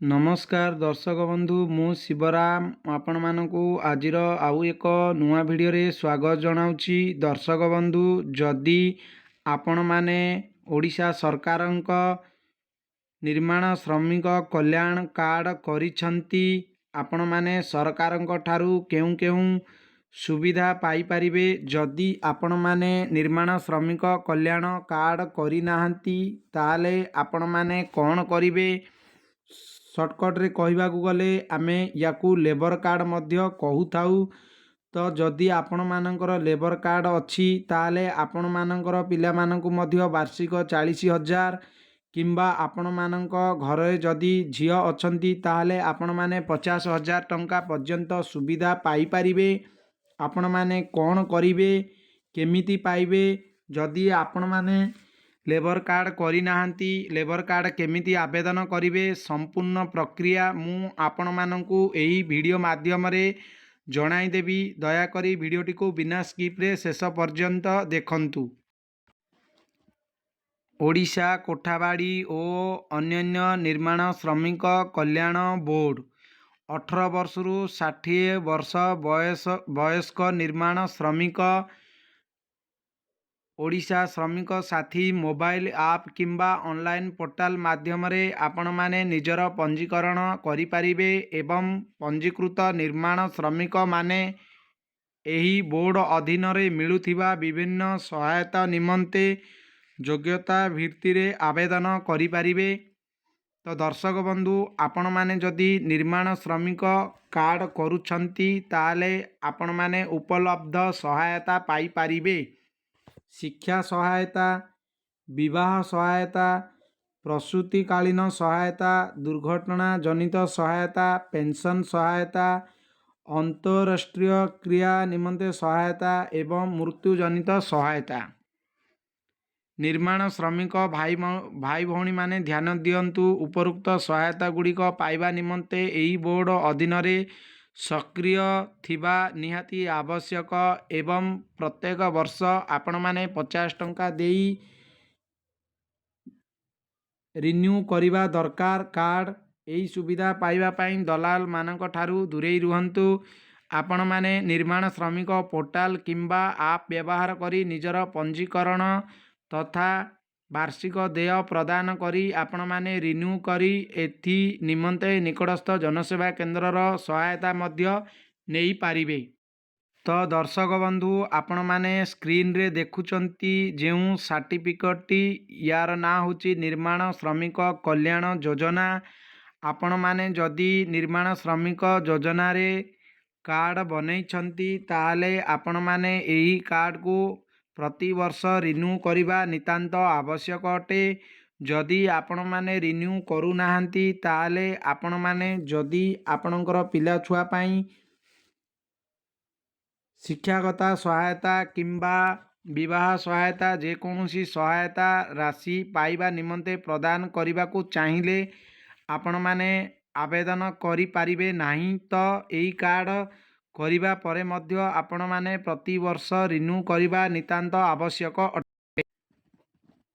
ନମସ୍କାର ଦର୍ଶକ ବନ୍ଧୁ, ମୁଁ ଶିବରାମ ଆପଣମାନଙ୍କୁ ଆଜିର ଆଉ ଏକ ନୂଆ ଭିଡ଼ିଓରେ ସ୍ୱାଗତ ଜଣାଉଛି। ଦର୍ଶକ ବନ୍ଧୁ, ଯଦି ଆପଣମାନେ ଓଡ଼ିଶା ସରକାରଙ୍କ ନିର୍ମାଣ ଶ୍ରମିକ କଲ୍ୟାଣ କାର୍ଡ଼ କରିଛନ୍ତି, ଆପଣମାନେ ସରକାରଙ୍କ ଠାରୁ କେଉଁ କେଉଁ ସୁବିଧା ପାଇପାରିବେ? ଯଦି ଆପଣମାନେ ନିର୍ମାଣ ଶ୍ରମିକ କଲ୍ୟାଣ କାର୍ଡ଼ କରିନାହାନ୍ତି, ତାହେଲେ ଆପଣମାନେ କ'ଣ କରିବେ? ସର୍ଟକଟ୍ରେ କହିବାକୁ ଗଲେ ଆମେ ୟାକୁ ଲେବର କାର୍ଡ଼ ମଧ୍ୟ କହୁଥାଉ। ତ ଯଦି ଆପଣମାନଙ୍କର ଲେବର କାର୍ଡ଼ ଅଛି, ତାହେଲେ ଆପଣମାନଙ୍କର ପିଲାମାନଙ୍କୁ ମଧ୍ୟ ବାର୍ଷିକ 40,000 କିମ୍ବା ଆପଣମାନଙ୍କ ଘରେ ଯଦି ଝିଅ ଅଛନ୍ତି, ତାହେଲେ ଆପଣମାନେ 50,000 ଟଙ୍କା ପର୍ଯ୍ୟନ୍ତ ସୁବିଧା ପାଇପାରିବେ। ଆପଣମାନେ କ'ଣ କରିବେ, କେମିତି ପାଇବେ? ଯଦି ଆପଣମାନେ ଲେବର କାର୍ଡ଼ କରିନାହାନ୍ତି, ଲେବର କାର୍ଡ଼ କେମିତି ଆବେଦନ କରିବେ, ସମ୍ପୂର୍ଣ୍ଣ ପ୍ରକ୍ରିୟା ମୁଁ ଆପଣମାନଙ୍କୁ ଏହି ଭିଡ଼ିଓ ମାଧ୍ୟମରେ ଜଣାଇଦେବି। ଦୟାକରି ଭିଡ଼ିଓଟିକୁ ବିନା ସ୍କିପ୍ରେ ଶେଷ ପର୍ଯ୍ୟନ୍ତ ଦେଖନ୍ତୁ। ଓଡ଼ିଶା କୋଠାବାଡ଼ି ଓ ଅନ୍ୟାନ୍ୟ ନିର୍ମାଣ ଶ୍ରମିକ କଲ୍ୟାଣ ବୋର୍ଡ଼। 18 ବର୍ଷରୁ 60 ବର୍ଷ ବୟସ୍କ ନିର୍ମାଣ ଶ୍ରମିକ ଓଡ଼ିଶା ଶ୍ରମିକ ସାଥୀ ମୋବାଇଲ ଆପ୍ କିମ୍ବା ଅନଲାଇନ୍ ପୋର୍ଟାଲ ମାଧ୍ୟମରେ ଆପଣମାନେ ନିଜର ପଞ୍ଜୀକରଣ କରିପାରିବେ ଏବଂ ପଞ୍ଜୀକୃତ ନିର୍ମାଣ ଶ୍ରମିକମାନେ ଏହି ବୋର୍ଡ଼ ଅଧୀନରେ ମିଳୁଥିବା ବିଭିନ୍ନ ସହାୟତା ନିମନ୍ତେ ଯୋଗ୍ୟତା ଭିତ୍ତିରେ ଆବେଦନ କରିପାରିବେ। ତ ଦର୍ଶକ ବନ୍ଧୁ, ଆପଣମାନେ ଯଦି ନିର୍ମାଣ ଶ୍ରମିକ କାର୍ଡ଼ କରୁଛନ୍ତି, ତାହେଲେ ଆପଣମାନେ ଉପଲବ୍ଧ ସହାୟତା ପାଇପାରିବେ: ଶିକ୍ଷା ସହାୟତା, ବିବାହ ସହାୟତା, ପ୍ରସୂତିକାଳୀନ ସହାୟତା, ଦୁର୍ଘଟଣା ଜନିତ ସହାୟତା, ପେନ୍ସନ୍ ସହାୟତା, ଅନ୍ତ୍ୟେଷ୍ଟି କ୍ରିୟା ନିମନ୍ତେ ସହାୟତା ଏବଂ ମୃତ୍ୟୁଜନିତ ସହାୟତା। ନିର୍ମାଣ ଶ୍ରମିକ ଭାଇ ଭାଇ ଭଉଣୀମାନେ ଧ୍ୟାନ ଦିଅନ୍ତୁ, ଉପରୋକ୍ତ ସହାୟତା ଗୁଡ଼ିକ ପାଇବା ନିମନ୍ତେ ଏହି ବୋର୍ଡ଼ ଅଧୀନରେ ସକ୍ରିୟ ଥିବା ନିହାତି ଆବଶ୍ୟକ ଏବଂ ପ୍ରତ୍ୟେକ ବର୍ଷ ଆପଣମାନେ 50 ଟଙ୍କା ଦେଇ ରିନ୍ୟୁ କରିବା ଦରକାର କାର୍ଡ଼। ଏହି ସୁବିଧା ପାଇବା ପାଇଁ ଦଲାଲମାନଙ୍କ ଠାରୁ ଦୂରେଇ ରୁହନ୍ତୁ। ଆପଣମାନେ ନିର୍ମାଣ ଶ୍ରମିକ ପୋର୍ଟାଲ କିମ୍ବା ଆପ୍ ବ୍ୟବହାର କରି ନିଜର ପଞ୍ଜୀକରଣ ତଥା ବାର୍ଷିକ ଦେୟ ପ୍ରଦାନ କରି ଆପଣମାନେ ରିନ୍ୟୁ କରି ଏଥି ନିମନ୍ତେ ନିକଟସ୍ଥ ଜନସେବା କେନ୍ଦ୍ରର ସହାୟତା ମଧ୍ୟ ନେଇପାରିବେ। ତ ଦର୍ଶକ ବନ୍ଧୁ, ଆପଣମାନେ ସ୍କ୍ରିନରେ ଦେଖୁଛନ୍ତି ଯେଉଁ ସାର୍ଟିଫିକେଟଟି, ୟାର ନାଁ ହେଉଛି ନିର୍ମାଣ ଶ୍ରମିକ କଲ୍ୟାଣ ଯୋଜନା। ଆପଣମାନେ ଯଦି ନିର୍ମାଣ ଶ୍ରମିକ ଯୋଜନାରେ କାର୍ଡ଼ ବନେଇଛନ୍ତି, ତାହେଲେ ଆପଣମାନେ ଏହି କାର୍ଡ଼କୁ ପ୍ରତିବର୍ଷ ରିନ୍ୟୁ କରିବା ନିତାନ୍ତ ଆବଶ୍ୟକ ଅଟେ। ଯଦି ଆପଣମାନେ ରିନ୍ୟୁ କରୁନାହାନ୍ତି, ତାହେଲେ ଆପଣମାନେ ଯଦି ଆପଣଙ୍କର ପିଲା ଛୁଆ ପାଇଁ ଶିକ୍ଷାଗତ ସହାୟତା କିମ୍ବା ବିବାହ ସହାୟତା, ଯେକୌଣସି ସହାୟତା ରାଶି ପାଇବା ନିମନ୍ତେ ପ୍ରଦାନ କରିବାକୁ ଚାହିଁଲେ ଆପଣମାନେ ଆବେଦନ କରିପାରିବେ ନାହିଁ। ତ ଏହି କାର୍ଡ଼ କରିବା ପରେ ମଧ୍ୟ ଆପଣମାନେ ପ୍ରତିବର୍ଷ ରିନ୍ୟୁ କରିବା ନିତାନ୍ତ ଆବଶ୍ୟକ ଅଟେ।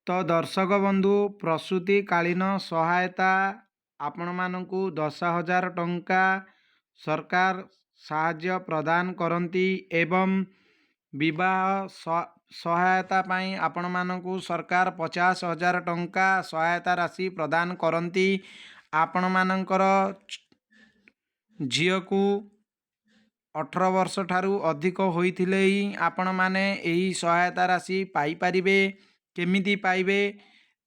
ତ ଦର୍ଶକ ବନ୍ଧୁ, ପ୍ରସୂତିକାଳୀନ ସହାୟତା ଆପଣମାନଙ୍କୁ 10,000 ଟଙ୍କା ସରକାର ସାହାଯ୍ୟ ପ୍ରଦାନ କରନ୍ତି ଏବଂ ବିବାହ ସହାୟତା ପାଇଁ ଆପଣମାନଙ୍କୁ ସରକାର 50,000 ଟଙ୍କା ସହାୟତା ରାଶି ପ୍ରଦାନ କରନ୍ତି। ଆପଣମାନଙ୍କର ଝିଅକୁ 18 ବର୍ଷ ଠାରୁ ଅଧିକ ହୋଇଥିଲେ ହିଁ ଆପଣମାନେ ଏହି ସହାୟତା ରାଶି ପାଇପାରିବେ। କେମିତି ପାଇବେ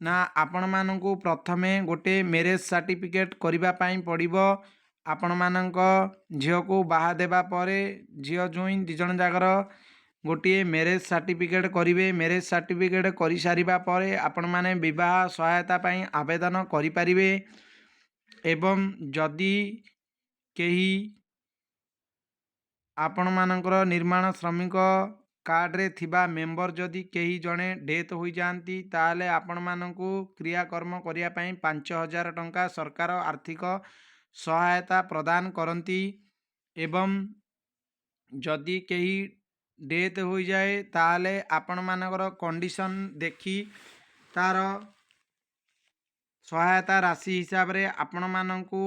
ନା, ଆପଣମାନଙ୍କୁ ପ୍ରଥମେ ଗୋଟେ ମ୍ୟାରେଜ୍ ସାର୍ଟିଫିକେଟ୍ କରିବା ପାଇଁ ପଡ଼ିବ। ଆପଣମାନଙ୍କ ଝିଅକୁ ବାହା ଦେବା ପରେ ଝିଅ ଜୋଇଁ ଦୁଇ ଜଣ ଯାକର ଗୋଟିଏ ମ୍ୟାରେଜ୍ ସାର୍ଟିଫିକେଟ୍ କରିବେ। ମ୍ୟାରେଜ୍ ସାର୍ଟିଫିକେଟ୍ କରିସାରିବା ପରେ ଆପଣମାନେ ବିବାହ ସହାୟତା ପାଇଁ ଆବେଦନ କରିପାରିବେ। ଏବଂ ଯଦି କେହି ଆପଣମାନଙ୍କର ନିର୍ମାଣ ଶ୍ରମିକ କାର୍ଡ଼ରେ ଥିବା ମେମ୍ବର ଯଦି କେହି ଜଣେ ଡେଥ୍ ହୋଇଯାଆନ୍ତି, ତାହେଲେ ଆପଣମାନଙ୍କୁ କ୍ରିୟାକର୍ମ କରିବା ପାଇଁ 5,000 ଟଙ୍କା ସରକାର ଆର୍ଥିକ ସହାୟତା ପ୍ରଦାନ କରନ୍ତି। ଏବଂ ଯଦି କେହି ଡେଥ୍ ହୋଇଯାଏ, ତାହେଲେ ଆପଣମାନଙ୍କର କଣ୍ଡିସନ୍ ଦେଖି ତା'ର ସହାୟତା ରାଶି ହିସାବରେ ଆପଣମାନଙ୍କୁ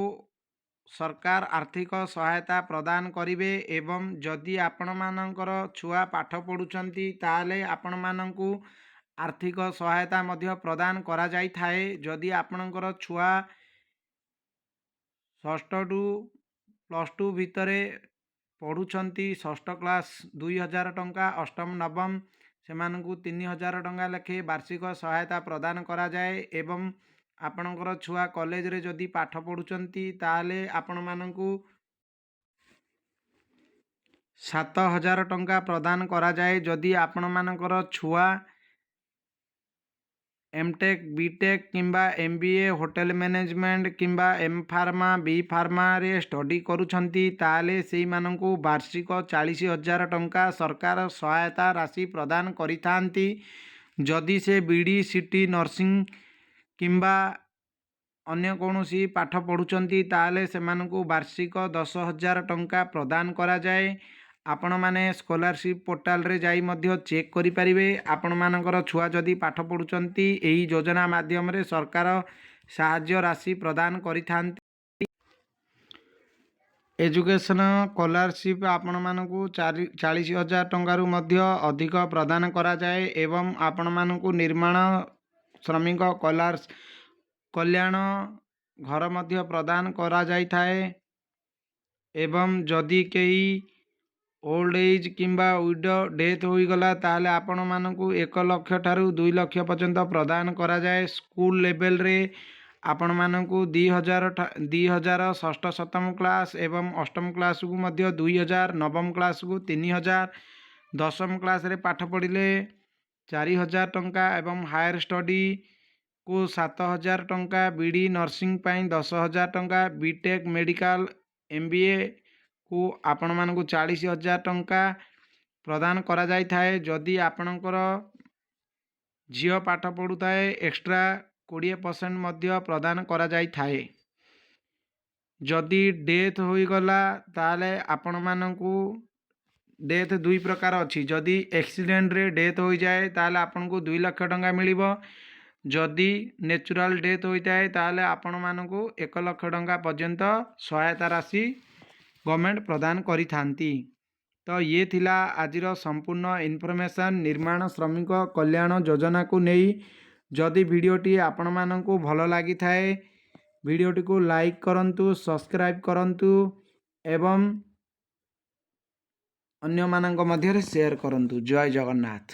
ସରକାର ଆର୍ଥିକ ସହାୟତା ପ୍ରଦାନ କରିବେ। ଏବଂ ଯଦି ଆପଣମାନଙ୍କର ଛୁଆ ପାଠ ପଢ଼ୁଛନ୍ତି, ତାହେଲେ ଆପଣମାନଙ୍କୁ ଆର୍ଥିକ ସହାୟତା ମଧ୍ୟ ପ୍ରଦାନ କରାଯାଇଥାଏ। ଯଦି ଆପଣଙ୍କର ଛୁଆ ଷଷ୍ଠଠୁ +2 ଭିତରେ ପଢ଼ୁଛନ୍ତି, ଷଷ୍ଠ କ୍ଲାସ୍ 2000 ଟଙ୍କା, ଅଷ୍ଟମ, ନବମ ସେମାନଙ୍କୁ 3000 ଟଙ୍କା ଲେଖାଏଁ ବାର୍ଷିକ ସହାୟତା ପ୍ରଦାନ କରାଯାଏ। ଏବଂ ଆପଣଙ୍କର ଛୁଆ କଲେଜରେ ଯଦି ପାଠ ପଢ଼ୁଛନ୍ତି, ତାହେଲେ ଆପଣମାନଙ୍କୁ 7000 ଟଙ୍କା ପ୍ରଦାନ କରାଯାଏ। ଯଦି ଆପଣମାନଙ୍କର ଛୁଆ ଏମ୍ ଟେକ୍, ବି ଟେକ୍ କିମ୍ବା ଏମ୍.ବି.ଏ ହୋଟେଲ ମ୍ୟାନେଜମେଣ୍ଟ କିମ୍ବା ଏମ୍ ଫାର୍ମା, ବି ଫାର୍ମାରେ ଷ୍ଟଡ଼ି କରୁଛନ୍ତି, ତାହେଲେ ସେଇମାନଙ୍କୁ ବାର୍ଷିକ 40,000 ଟଙ୍କା ସରକାର ସହାୟତା ରାଶି ପ୍ରଦାନ କରିଥାନ୍ତି। ଯଦି ସେ ବି.ଡ଼ି, ସି.ଟି, ନର୍ସିଂ କିମ୍ବା ଅନ୍ୟ କୌଣସି ପାଠ ପଢ଼ୁଛନ୍ତି, ତାହେଲେ ସେମାନଙ୍କୁ ବାର୍ଷିକ 10,000 ଟଙ୍କା ପ୍ରଦାନ କରାଯାଏ। ଆପଣମାନେ ସ୍କଲାରସିପ୍ ପୋର୍ଟାଲରେ ଯାଇ ମଧ୍ୟ ଚେକ୍ କରିପାରିବେ। ଆପଣମାନଙ୍କର ଛୁଆ ଯଦି ପାଠ ପଢ଼ୁଛନ୍ତି, ଏହି ଯୋଜନା ମାଧ୍ୟମରେ ସରକାର ସାହାଯ୍ୟ ରାଶି ପ୍ରଦାନ କରିଥାନ୍ତି। ଏଜୁକେସନ୍ ସ୍କଲାରସିପ୍ ଆପଣମାନଙ୍କୁ 40,000 ଟଙ୍କାରୁ ମଧ୍ୟ ଅଧିକ ପ୍ରଦାନ କରାଯାଏ। ଏବଂ ଆପଣମାନଙ୍କୁ ନିର୍ମାଣ ଶ୍ରମିକ କଲ୍ୟାଣ ଘର ମଧ୍ୟ ପ୍ରଦାନ କରାଯାଇଥାଏ। ଏବଂ ଯଦି କେହି ଓଲ୍ଡ ଏଜ୍ କିମ୍ବା ୱିଡ଼ୋ ଡେଥ୍ ହୋଇଗଲା, ତାହେଲେ ଆପଣମାନଙ୍କୁ 1 ଲକ୍ଷ ଠାରୁ 2 ଲକ୍ଷ ପର୍ଯ୍ୟନ୍ତ ପ୍ରଦାନ କରାଯାଏ। ସ୍କୁଲ ଲେଭେଲରେ ଆପଣମାନଙ୍କୁ 2000, 2000 ଷଷ୍ଠ, ସପ୍ତମ କ୍ଲାସ୍ ଏବଂ ଅଷ୍ଟମ କ୍ଲାସ୍କୁ ମଧ୍ୟ 2000, ନବମ କ୍ଲାସ୍କୁ 3000, ଦଶମ କ୍ଲାସ୍ରେ ପାଠ ପଢ଼ିଲେ 4000 ଟଙ୍କା ଏବଂ ହାୟର ଷ୍ଟଡ଼ିକୁ 7000 ଟଙ୍କା, ବି.ଡ଼ି ନର୍ସିଂ ପାଇଁ 10,000 ଟଙ୍କା, ବି ଟେକ୍, ମେଡ଼ିକାଲ, ଏମ୍.ବି.ଏକୁ ଆପଣମାନଙ୍କୁ 40,000 ଟଙ୍କା ପ୍ରଦାନ କରାଯାଇଥାଏ। ଯଦି ଆପଣଙ୍କର ଝିଅ ପାଠ ପଢ଼ୁଥାଏ, ଏକ୍ସଟ୍ରା 20% ମଧ୍ୟ ପ୍ରଦାନ କରାଯାଇଥାଏ। ଯଦି ଡେଥ୍ ହୋଇଗଲା, ତାହେଲେ ଆପଣମାନଙ୍କୁ ଡେଥ୍ ଦୁଇ ପ୍ରକାର ଅଛି। ଯଦି ଆକ୍ସିଡେଣ୍ଟରେ ଡେଥ୍ ହୋଇଯାଏ, ତାହେଲେ ଆପଣଙ୍କୁ 2 ଲକ୍ଷ ଟଙ୍କା ମିଳିବ। ଯଦି ନ୍ୟାଚୁରାଲ୍ ଡେଥ୍ ହୋଇଥାଏ, ତାହେଲେ ଆପଣମାନଙ୍କୁ 1 ଲକ୍ଷ ଟଙ୍କା ପର୍ଯ୍ୟନ୍ତ ସହାୟତା ରାଶି ଗଭର୍ଣ୍ଣମେଣ୍ଟ ପ୍ରଦାନ କରିଥାନ୍ତି। ତ ଇଏ ଥିଲା ଆଜିର ସମ୍ପୂର୍ଣ୍ଣ ଇନଫର୍ମେସନ୍ ନିର୍ମାଣ ଶ୍ରମିକ କଲ୍ୟାଣ ଯୋଜନାକୁ ନେଇ। ଯଦି ଭିଡ଼ିଓଟି ଆପଣମାନଙ୍କୁ ଭଲ ଲାଗିଥାଏ, ଭିଡ଼ିଓଟିକୁ ଲାଇକ୍ କରନ୍ତୁ, ସବସ୍କ୍ରାଇବ୍ କରନ୍ତୁ ଏବଂ ଅନ୍ୟମାନଙ୍କ ମଧ୍ୟରେ ସେୟାର କରନ୍ତୁ। ଜୟ ଜଗନ୍ନାଥ।